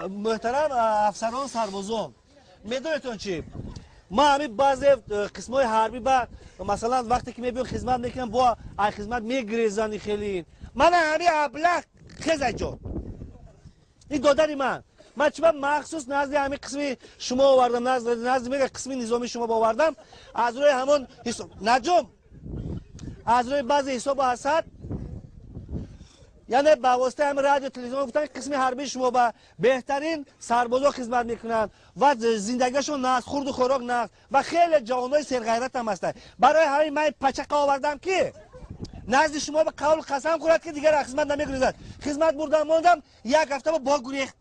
Муҳтарам афсарон, сарбозон, медонедтон чӣ? Ма ҳамин баъзе қисмҳои ҳарбӣ ба масалан вақте ки мебиён хизмат мекунам, бо ай хизмат мегирезани хеле. Мана ҳамин аблаҳ хезай ҷон. Ин додари ман. Ман чиба махсус назди ҳамин қисми шумо овардам, назди мега қисми низомии шумо овардам, аз рӯи ҳамон наҷум, аз рӯи баъзе ҳисобу ҳасад, яъне ба воситаи ҳамин радио телевизион гуфтан қисми ҳарбии шумо ба беҳтарин сарбозо хизмат мекунанд ва зиндагиашон нағз, хурду хӯрок нағз ва хеле ҷавонои серғайрат ҳам ҳастанд. Барои ҳамин ман пачақа овардам ки назди шумо ба қавлу қасам хӯрад ки дигар аз хизмат намегурезад. Хизмат бурдам мондам, як ҳафта бо гурехт.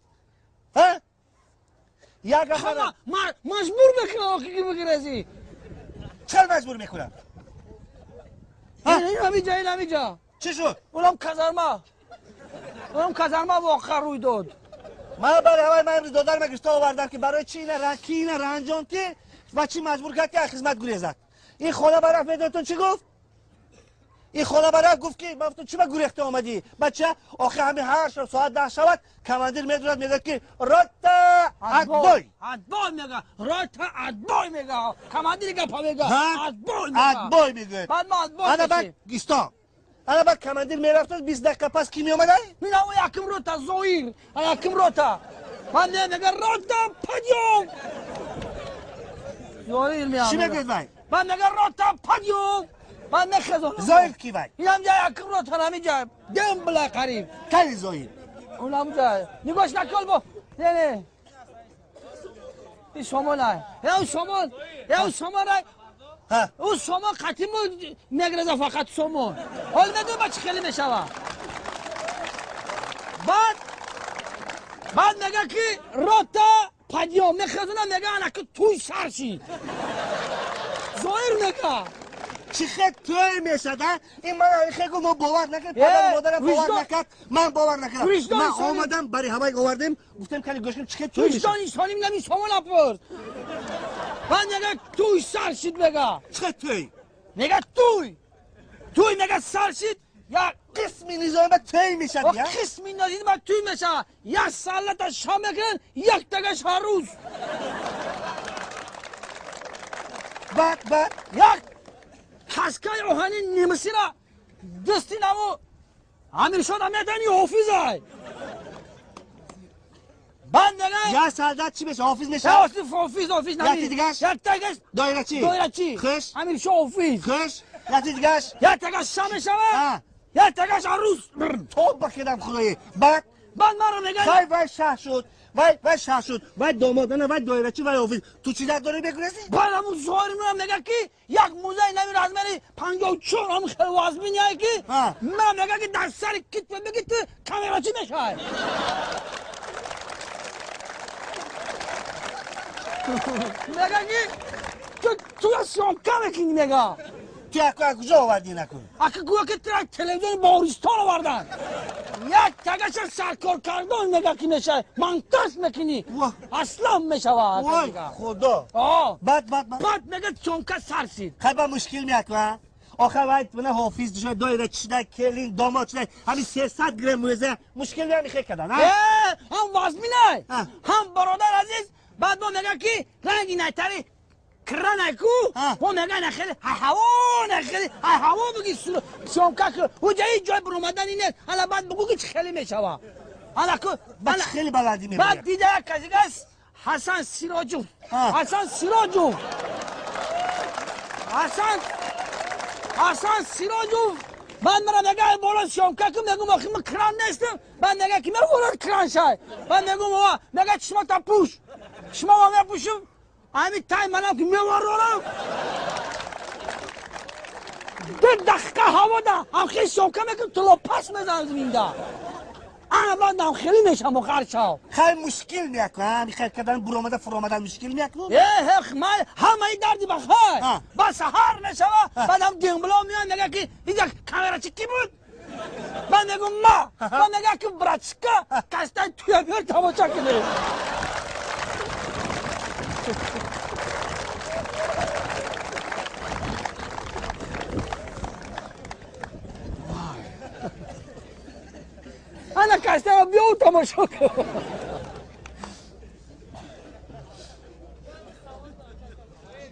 Як ҳафта маҷбур мекунам охи ки бигрезӣ. Чаро маҷбур мекунам? Ҳамиҷа, ин ҳамиҷа. Чӣ шуд? Унам казарма. Унам казарма воқеа рӯй дод. Ман барои ҳавай ман имрӯз додарма гирифта овардам ки барои чи ина ки ина ранҷон ки ва чӣ маҷбур кард ки аз хизмат гурезад. Ин хона барафт, медонитон чӣ гуфт? Ин хона барафт гуфт ки ман гуфтам чӣ ба гурехта омадӣ? Бача охи ҳамин ҳар шаб соат 10 шавад командир медурад, мегӯяд ки рота отбой. Отбой мега, рота отбой мега. Командир гапа мега. Отбой мега. Отбой мегӯяд. Баъд ма отбой. Ана баъд исто. Ана баъд командир мерафт, 20 дақиқа пас ки меомадай? Мина о яким рота Зоир, а яким рота. Ман не мега рота подъём. Зоир меомад. Чӣ мегӯяд вай? Ман мега рота подъём. Ман мехезонам. Зоир ки вай? Инам ҷа яким рота ҳаминҷа. Дем била қариб. Кали Зоир? Унам ҷа. Нигоҳш накун бо. Не, не. Ин сомон ай. Ё сомон, ё сомон ай. Ӯ сомон қатиму мегреза фақат сомон. Ҳол медонӣ ба чӣ хеле мешава? Баъд мега ки рота подъём мехезона, мега анаки туй сар шид. Зоир мега. Чӣ хел тӯй мешад, а? Ин ман хел гуфт, мо бовар накард, падару модарам бовар накард, ман бовар накардам. Ман омадам, бари ҳавай овардем, гуфтем кали гӯш кун, чӣ хел тӯй мешад? Виҷдони солим нами сомон апурд. Ман мега туй сар шид мега. Чӣ хел тӯй? Мега туй. Туй мега сар шид, як қисми низоми ба тӯй мешад, я? Қисми низоми ба тӯй мешад. Як салата шом мекунанд, як тагаш ҳар рӯз. Баъд, баъд як каскаи оҳани немисира дасти наву Амиршода медани ҳофизай. Баъд мега як солдат чӣ мешад? Ҳофиз мешад? Ҳофиз, ҳофиз нами. Якти дигаш? Як тагаш доирачӣ. Доирачӣ. Хуш. Амиршо ҳофиз. Хуш. Якти дигаш? Як тагаш шам мешава. Як тагаш арӯз. Тоба кардам худоӣ. Баъд? Баъд маро мега вай вай шаҳ шуд. Вай вай шаҳ шуд. Вай домод, ана вай доирачӣ, вай ҳофиз. Ту чӣ дард дорӣ мегурезӣ? Баъд ҳамун Зоир меояд мега ки як музаи нави размери 54 ҳамун хеле вазминяе ки ман мега ки дар сари китфа беги ту камерачӣ мешавай. Мега ки ту съёмка мекунӣ мега. Ту яку аз куҷо овардӣ накун? Ака гӯё ки ту телевизиони Баҳористон овардан. Як тагаша саркоркардон мега ки мешавад, монтаж мекунӣ, аслан мешавад. Вой худо. Баъд, баъд, баъд мега съёмка сар шид. Хай ба мушкил меяку, охир вай мана ҳофиз шуда, доирачӣ шуда, келин домод шуда, ҳамин 300 грамм мӯза мушкил меями кардан, а? Ҳам вазминай, ҳам бародар азиз. Баъд мо мега ки ранги найтари кранайку, мо мега на хеле ҳаво, на хеле ҳаво буги съёмка ку. Уҷа ҳеҷ ҷой баромадани нест. Ана баъд бугу ки чӣ хеле мешава. Ана ку баъд хеле баландӣ мебарад. Баъд дида як каси Ҳасан Сироҷов. Ҳасан Сироҷов. Ҳасан Сироҷов. Баъд мара мега боло съёмка кун, мегум охи ман кран нестам. Баъд мега ки ман боло кран шай. Баъд мегум ова, мега чишмата пӯш. Чишмама мепӯшам. Ҳамин тай манам ки меварорам. 2 дақиқа ҳавода ҳам хеле съёмка мекунам, тилопас мезанам зиминда. Ана баъд ҳам хеле мешам охар шав. Хай мушкил меяку, ҳами хел кардан буромада фуромадан мушкил меяку? Э, ман ҳамаи дарди ба хай. Баъд саҳар мешава, баъд ҳам дембло меояд, мега ки инҷа камерачи ки буд? Баъд мегум ма. Баъд мега ки братчика кастай туя биёр тамоша кунем. Ана кастаро биёв тамошо кун.